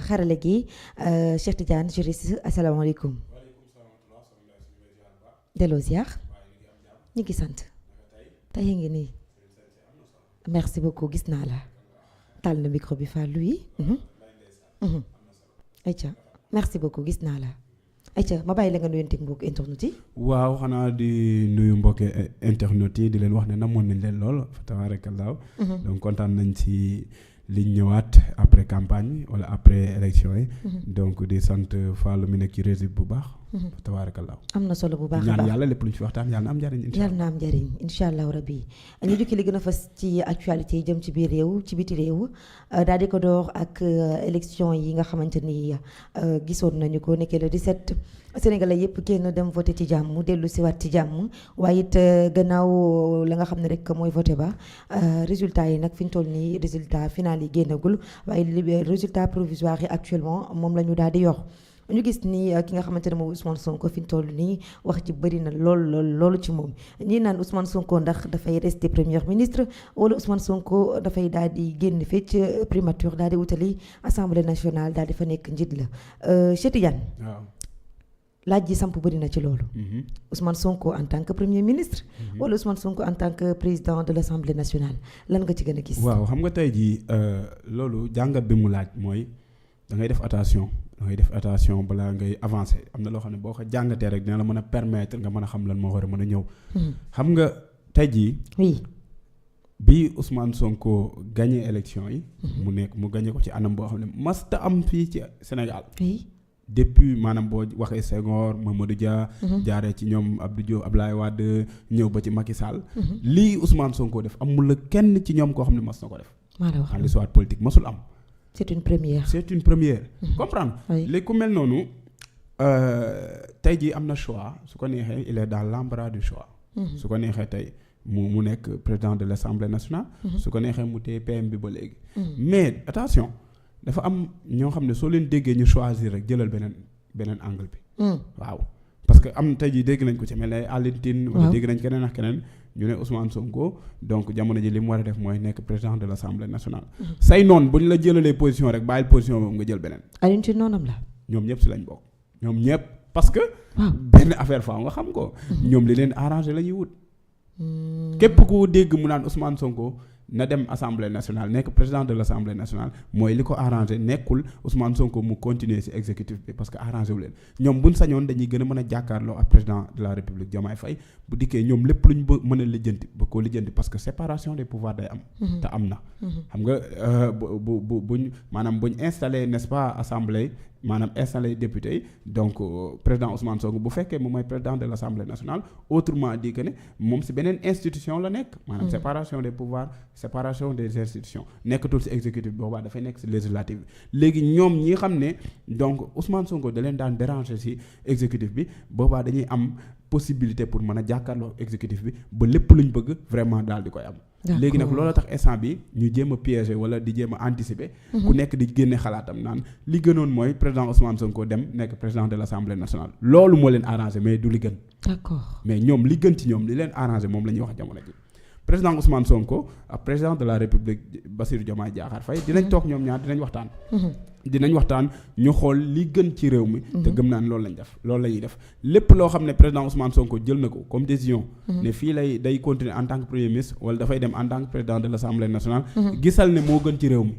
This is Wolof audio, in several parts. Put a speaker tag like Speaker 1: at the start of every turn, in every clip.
Speaker 1: xarale gi Cheikh Tidiane juriste asalaamaaleykum. delloo ziar. ñu ngi sant. tey ngi nii. merci beaucoup gis naa la. taal na micro bi Fallou yi. ayca merci beaucoup gis naa la. ayca ma bàyyi la nga nuyoonteeg mbokk internet yi.
Speaker 2: waaw xanaa di nuyu mbokki internet yi di leen wax ne namoon nañ leen lool fa tabaarakallaahu. donc kontaan nañ ci liñ ñëwaat après campagne wala après élection yi. donc di sant Fallou mi nekk ci réseau bu baax. fa tabaarakallaahu.
Speaker 1: am na solo bu baax a baax
Speaker 2: ñaan yàlla lépp luñ fi waxtaan yàlla na am njariñ.
Speaker 1: yàlla na am njariñ incha allahu rabbi ñu jukki li gën a fas ci actualité yi jëm ci biir réew ci biti réew daal di ko door ak élection yi nga xamante ni gisoon nañu ko nekkee le 17 Sénégalais yëpp génn dem voté ci jàmm dellu si waat ci jàmm waaye it gannaaw la nga xam ne rek mooy voté ba résultat yi nag fi ñu toll nii résultat final yi génnagul waaye résultat provisoire yi actuellement moom la ñu daal di yor. ñu gis ni ki nga xamante ne moom Ousmane Sonko fi ñu toll nii wax ci bëri na loolu ci moom ñii naan Ousmane Sonko ndax dafay rester premier ministre wala Ousmane Sonko dafay daal di génn fii ci primature daal di wutali assemblée nationale daal di fa nekk njiit la Cheikh Tidiane.
Speaker 2: waaw
Speaker 1: laaj ji samp bëri na ci loolu. Ousmane Sonko en tant que premier ministre. wala Ousmane Sonko en tant que président de l' assemblée nationale lan nga ci gën a gis.
Speaker 2: waaw xam nga tey jii loolu jàngat bi mu laaj mooy da ngay def attention. da ngay def attention balaa ngay avancer am na loo xam ne boo ko jàngatee rek dina la mën a permettre nga mën a xam lan moo war a mën a ñëw. xam nga tey jii.
Speaker 1: oui.
Speaker 2: bi Ousmane Sonko gagné élection yi. mu gagné ko ci anam boo xam ne masta am fii ci Sénégal.
Speaker 1: oui.
Speaker 2: depuis maanaam boo waxee Senghor Mamadou Dia. jaaree ci ñoom Abdou Diouf Abdoulaye Wade ñëw ba ci Macky Sall. lii Ousmane Sonko def amul la kenn ci ñoom koo xam ne mas na ko def.
Speaker 1: maa la wax
Speaker 2: en l'histoire politique masul am.
Speaker 1: c'est une première.
Speaker 2: c'est une première. comprendre
Speaker 1: oui.
Speaker 2: léegi ku mel noonu tey jii am na choix su ko neexee il est dans l'embarras du choix. su ko neexee tey mu nekk président de l'Assemblée nationale. su ko neexee mu téye PM bi ba léegi. mais attention dafa am ñoo xam ne soo leen déggee ñu choisir rek jëlal beneen angle bi. waaw parce que am tey jii dégg nañ ko ci mel ne Alioune Tine wala dégg nañ keneen ak keneen. ñu ne Ousmane Sonko donc jamono ji li mu war a def mooy nekk président de l'Assemblée nationale. say noonu bu ñu la jëlalee position rek bàyyil position boobu nga jël beneen.
Speaker 1: Alioune Tine noonam la.
Speaker 2: ñoom ñëpp si lañ bokk. ñoom ñëpp parce que. benn affaire faaw nga xam ko. ñoom li leen arrangé la ñuy wut. képp ku dégg mu naan Ousmane Sonko na dem assemblée nationale nekk président de l'Assemblée nationale mooy li ko arrangé nekkul Ousmane Sonko mu continuer ci exécutif bi parce que arrangé wu leen ñoom buñ sañoon dañuy gën a mën a jàkkaarloo ak président de la République Diomaye Faye bu dikkee ñoom lépp lu ñu mën a lijjanti ba koo lijjanti parce que séparation des pouvoirs day am. te am na. xam nga buñ installé n'est-ce pas assemblée maanaam installé député yi donc président Ousmane Sonko bu fekkee moom mooy président de l'Assemblée nationale autrement dit que ne moom ci beneen institution la nekk. maanaam séparation des pouvoirs séparation des institutions nekkatul ci exécutif bi boobaa dafay nekk ci législative bi léegi ñoom ñi xam ne donc Ousmane Sonko da leen daan déranger ci exécutif bi boobaa dañuy am possibilité pour mën a jàkkaarloo exécutif bi ba lépp luñ bëgg vraiment daal di koy am. léegi nag loolu tax instant bi ñu jéem a piéger wala di jéem a anticiper. ku nekk di génne xalaatam naan li gënoon mooy président Ousmane Sonko dem nekk président de l'Assemblée nationale loolu moo leen arrangé mais du li gën.
Speaker 1: d'accord
Speaker 2: mais ñoom li gën ci ñoom li leen arrangé moom la ñuy wax jamono ji. président Ousmane Sonko ak président de la République Bassirou Diomaye Diakhar Faye dinañ toog ñoom ñaar dinañ waxtaan. dinañ waxtaan ñu xool li gën ci réew mi. te gëm naa ne loolu la ñuy def lépp loo xam ne président Ousmane Sonko jël na ko comme décision. ne fii day continuer en tant que premier ministre wala dafay dem en tant que président de l'Assemblée nationale. gisal ne moo gën ci réew mi.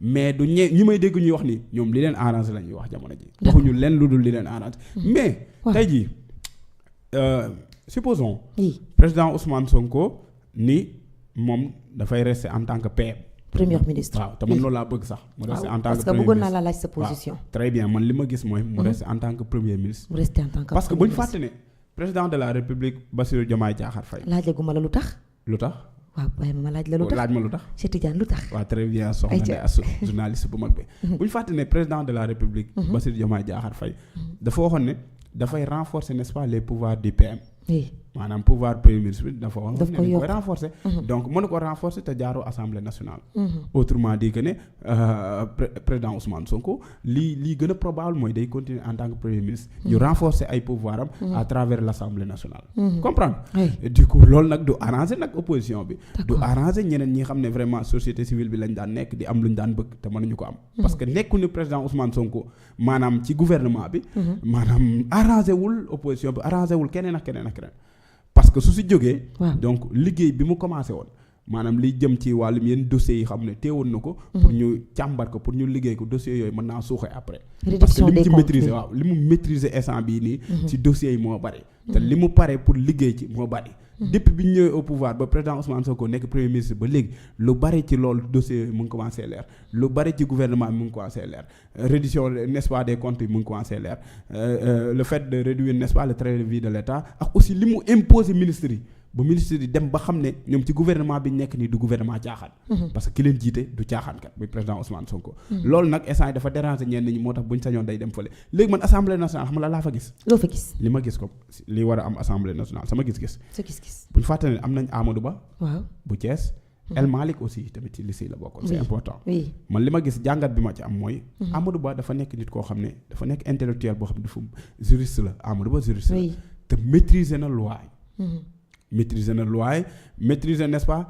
Speaker 2: mais du ñi may dégg ñuy wax ni ñoom li leen arrangé la ñuy wax jamono ji. waxuñu leen lu dul li leen arrangé. mais tey jii supposons. président Ousmane Sonko ni moom dafay rester en tant que PM.
Speaker 1: premier ministre
Speaker 2: waaw te man loolu laa bëgg sax. mu rester en tant que
Speaker 1: parce que bëggoon naa la laaj sa position.
Speaker 2: très bien man li ma gis mooy. mu rester en tant que premier ministre.
Speaker 1: mu rester en tant que
Speaker 2: parce que bu ñu fàtte ne président de la République Bassirou Diomaye Diakhar Faye.
Speaker 1: laajaguma la lu tax.
Speaker 2: lu tax.
Speaker 1: waaw waaye ma laaj la lu tax
Speaker 2: laaj ma lu tax.
Speaker 1: Cheikh Tidiane lu tax.
Speaker 2: waaw très bien soxna Ndeye Assou journaliste bu mag bi. bu ñu fàtte ne président de la République. Bassirou Diomaye Diakhar Faye. dafa waxoon ne dafay renforcer n'est-ce pas les pouvoirs du PM.
Speaker 1: oui
Speaker 2: maanaam pouvoir premier ministre bi dafa wax
Speaker 1: daf
Speaker 2: ne
Speaker 1: koy
Speaker 2: dañ
Speaker 1: yokk.
Speaker 2: koy renforcer donc mënu ko renforcer te jaaroo assemblée nationale autrement dit que ne président Ousmane Sonko lii gën a probable mooy day continuer en tant que premier ministre ñu renforcer ay pouvoir am à travers l'assemblée nationale comprendre du coup loolu nag du arranger nag opposition bi du arranger ñeneen ñi xam ne vraiment société civile bi lañ daan nekk di am lu ñu daan bëgg te mënuñu ko am parce que nekkuñu président Ousmane Sonko maanaam ci gouvernement bi maanaam arrangé wul opposition bi arrangé wul keneen ak keneen ak keneen parce que su si jógee donc liggéey bi mu commencé woon maanaam liy jëm ci wàllum yenn dossiers yi xam ne teewoon na ko pour ñu càmbar ko pour ñu liggéey ko dossiers yooyu mën naa suuxe après parce que li mu ci maîtriser waaw li mu maîtriser instant bii nii ci dossiers yi moo bari te li mu pare pour liggéey ci moo bari depuis bi ñu ñëwee au pouvoir ba président Ousmane Sonko nekk premier ministre ba léegi lu bari ci loolu dossier mu ngi commencé leer lu bari ci gouvernement bi mu ngi commencé leer reddition n'est-ce pas des comptes yi mu ngi commencé leer le fait de réduire n'est-ce pas le train de vie de l'État ak aussi li mu imposer ministres yi ba ministre yi dem ba xam ne ñoom ci gouvernement bi nekk nii du gouvernement caaxaan parce que ki leen jiite du caaxaan kat muy président Ousmane Sonko loolu nag instant yi dafa déranger ñenn ñi moo tax buñ sañoon day dem fële léegi man assemblée nationale xam nga la laa fa gis
Speaker 1: loo fa gis
Speaker 2: li ma gis ko li war a am assemblée nationale sama gis-gis
Speaker 1: sa gis-gis
Speaker 2: buñ fàtte ne am nañ Amadou Ba
Speaker 1: waaw
Speaker 2: bu Thiès El Malick aussi tamit ci lycée la bokkoon c'est important
Speaker 1: oui
Speaker 2: man li ma gis jàngat bi ma ci am mooy Amadou Ba dafa nekk nit koo xam ne dafa nekk intellectuel boo xam ne dafa juriste la Amadou Ba juriste la te maîtriser na loi maîtriser na loi maîtriser n'est-ce pas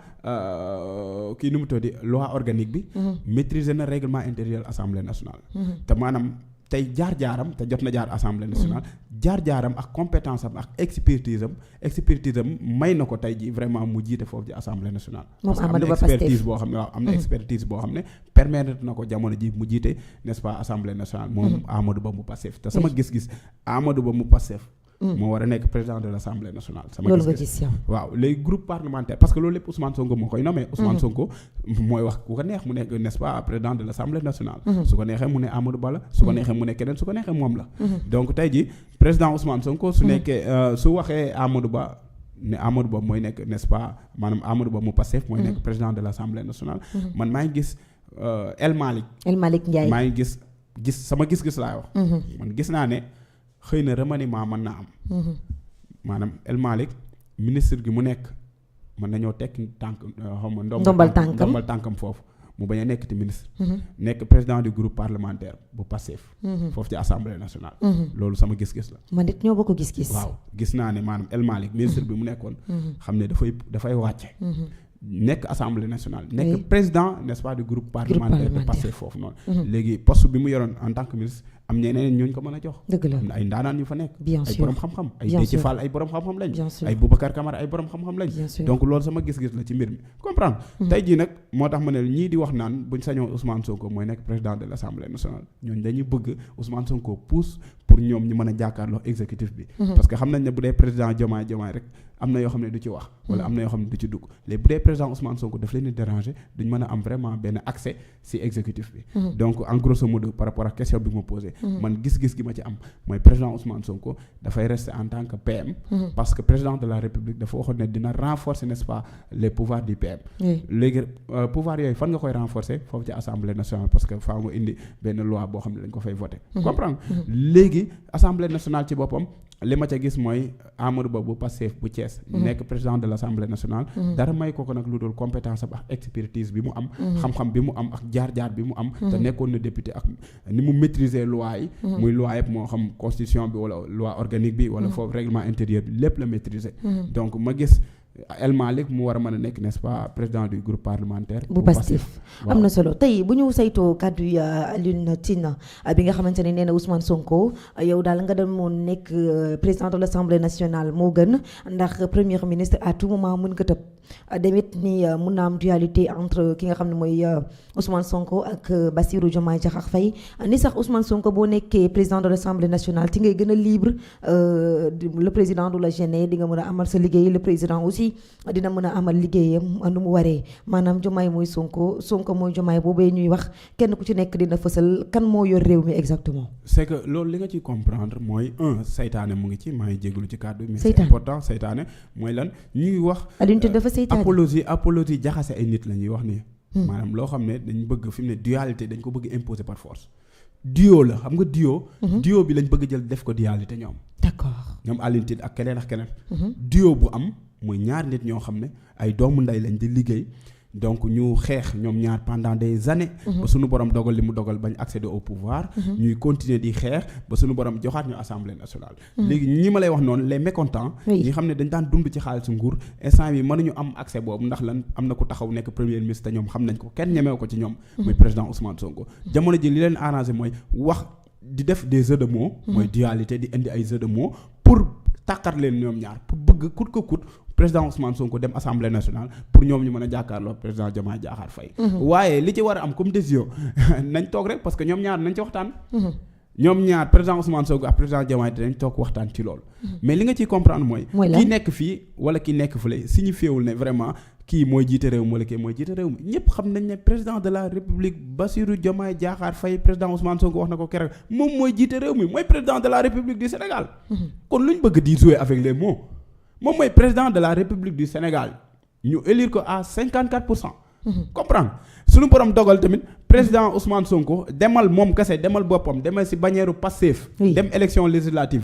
Speaker 2: kii nu mu tuddi loi organique bi maîtriser na règlement intérieur assemblée nationale te maanaam tey jaar-jaaram te jot na jaar assemblée nationale jaar-jaaram ak compétence am ak expertise am may na ko tey ji vraiment mu jiite foofu ci assemblée nationale parce que am na expertise boo xam ne waaw am na expertise boo xam ne permettre na ko jamono ji mu jiite n'est-ce pas assemblée nationale moom Amadou Ba mu Pastef te sama gis-gis Amadou Ba mu Pastef moo war a nekk président de l'Assemblée nationale sama
Speaker 1: loolu nga gis yow
Speaker 2: waaw léegi groupe parlementaire parce que loolu lépp Ousmane Sonko moo koy nommé Ousmane Sonko mooy wax ku ko neex mu nekk n'est-ce pas président de l'Assemblée nationale su ko neexee mu ne Amadou Ba la su ko neexee mu ne keneen su ko neexee moom la donc tey ji président Ousmane Sonko su nekkee su waxee Amadou Ba ne Amadou Ba mooy nekk n'est-ce pas maanaam Amadou Ba mu Pastef mooy nekk président de l'Assemblée nationale man maa ngi gis El Malick Ndiaye maa ngi gis sama gis-gis laay wax man gis naa ne xëy na remaniement mën naa am maanaam El Malick ministre gi mu nekk mën nañoo tekki tànk xaw ma ndombal tànkam foofu mu bañ a nekk ti ministre nekk président du groupe parlementaire bu Pastef foofu ci assemblée nationale loolu sama gis-gis la
Speaker 1: man it ñoo bokk gis-gis
Speaker 2: waaw gis naa ne maanaam El Malick ministre bi mu nekkoon xam ne dafay wàcce nekk assemblée nationale nekk président n'est-ce pas du groupe parlementaire de Pastef foofu noonu léegi poste bi mu yoroon en tant que ministre am ñeneen ñooñu ko mën a jox
Speaker 1: dëgg la
Speaker 2: am na ay ndaanaan yu fa nekk
Speaker 1: bien sûr
Speaker 2: ay borom xam-xam ay Déthié Fall ay borom xam-xam lañ
Speaker 1: bien sûr
Speaker 2: ay Boubacar Camara ay borom xam-xam lañ
Speaker 1: bien sûr
Speaker 2: donc loolu sama gis-gis la ci mbir mi comprendre tey jii nag moo tax ma ne ñii di wax naan buñ sañoon Ousmane Sonko mooy nekk président de l'Assemblée nationale ñooñu dañuy bëgg Ousmane Sonko pousse pour ñoom ñu mën a jàkkaarloo exécutif bi parce que xam nañ ne bu dee président Diomaye rek am na yoo xam ne du ci wax wala am na yoo xam ne du ci dugg léegi bu dee président Ousmane Sonko daf leen di déranger duñ mën a am vraiment benn accès ci exécutif bi donc en grosso modo par rapport ak question bi ma posé man gis-gis gi ma ci am mooy président Ousmane Sonko dafay rester en tant que PM parce que président de la République dafa waxoon ne dina renforcer n'est-ce pas les pouvoirs du PM léegi pouvoir yooyu fan nga koy renforcer foofu ci assemblée nationale parce que faa nga indi benn loi boo xam ne dañ ko fay voter comprendre léegi assemblée nationale ci boppam li ma ca gis mooy Amadou Ba bu Pastef bu Thiès nekk président de l'Assemblée nationale dara may ko nag lu dul compétence am ak expertise bi mu am xam-xam bi mu am ak jaar-jaar bi mu am te nekkoon na député ak ni mu maîtriser loi yi muy loi yëpp moo xam constitution bi wala loi organique bi wala foofu règlement intérieur bi lépp la maîtriser donc ma gis El Malick mu war a mën a nekk n'est-ce pas président du groupe parlementaire
Speaker 1: bu Pastef am na solo tey bu ñu saytoo kàddu yi Alioune Tine bi nga xamante ne nee na Ousmane Sonko yow daal nga demoon nekk président de l'Assemblée nationale moo gën ndax premier ministre à tout moment mën nga tëb demit ni mun na am dualité entre ki nga xam ne mooy Ousmane Sonko ak Bassirou Diomaye Diakhar Faye ni sax Ousmane Sonko boo nekkee président de l'Assemblée nationale ci ngay gën a libre le président du la gêner di nga mën a amal sa liggéey le président aussi dina mën a amal liggéeyam nu mu waree maanaam Diomaye mooy Sonko mooy Diomaye boobee ñuy wax kenn ku ci nekk dina fësal kan moo yor réew mi exactement.
Speaker 2: c'est que loolu li nga ciy comprendre mooy saytaane mu ngi ci maa ngi jégalu ci kàddu mais c'est important saytaane mooy lan ñuy wax.
Speaker 1: Alioune dafa saytaane
Speaker 2: apologie jaxase ay nit la ñuy wax nii. maanaam loo xam ne dañ bëgg fi mu ne dualité dañ ko bëgg imposer par force. duo la xam nga duo bi lañ bëgg jël def ko dualité ñoom.
Speaker 1: d'accord.
Speaker 2: ñoom Alioune Tine ak keneen ak keneen. duo bu am mooy ñaari nit ñoo xam ne ay doomu ndey lañ di liggéey. donc ñu xeex ñoom ñaar pendant des années. ba suñu borom dogal li mu dogal bañ accéder au pouvoir. ñuy continuer di xeex ba suñu borom joxaat ñu assemblée nationale. léegi ñi ma lay wax noonu les mécontents. ñi xam ne dañ daan dund ci xaalisu nguur instant bi mënuñu am accès boobu ndax lan am na ku taxaw nekk premier ministre te ñoom xam nañ ko kenn ñemew ko ci ñoom. muy président Ousmane Sonko. jamono ji li leen arrangé mooy wax di def des jeux de mots. mooy dualité di indi ay jeux de mots pour tàqat leen ñoom ñaar pour bëgg coûte que coûte. président Ousmane Sonko dem assemblée nationale pour ñoom ñu mën a jàkkaarloo président Diomaye Diakhar Faye. waaye li ci war a am comme décision nañ toog rek parce que ñoom ñaar nañ ci waxtaan. ñoom ñaar président Ousmane Sonko ak président Diomaye dinañ toog waxtaan ci loolu. mais li nga ciy comprendre mooy. kii nekk fii wala kii nekk fële signifié wul ne vraiment kii mooy jiite réew mi wala kii mooy jiite réew mi ñëpp xam nañ ne président de la république Bassirou Diomaye Diakhar Faye président Ousmane Sonko wax na ko keroog moom mooy jiite réew mi mooy président de la république du Sénégal. kon luñ bëgg di jouer avec les mots. moom mooy président de la République du Sénégal ñu élire ko à 54%. comprendre suñu borom dogal tamit président Ousmane Sonko demal moom kese demal boppam demal ci bannière Pastef dem élection législative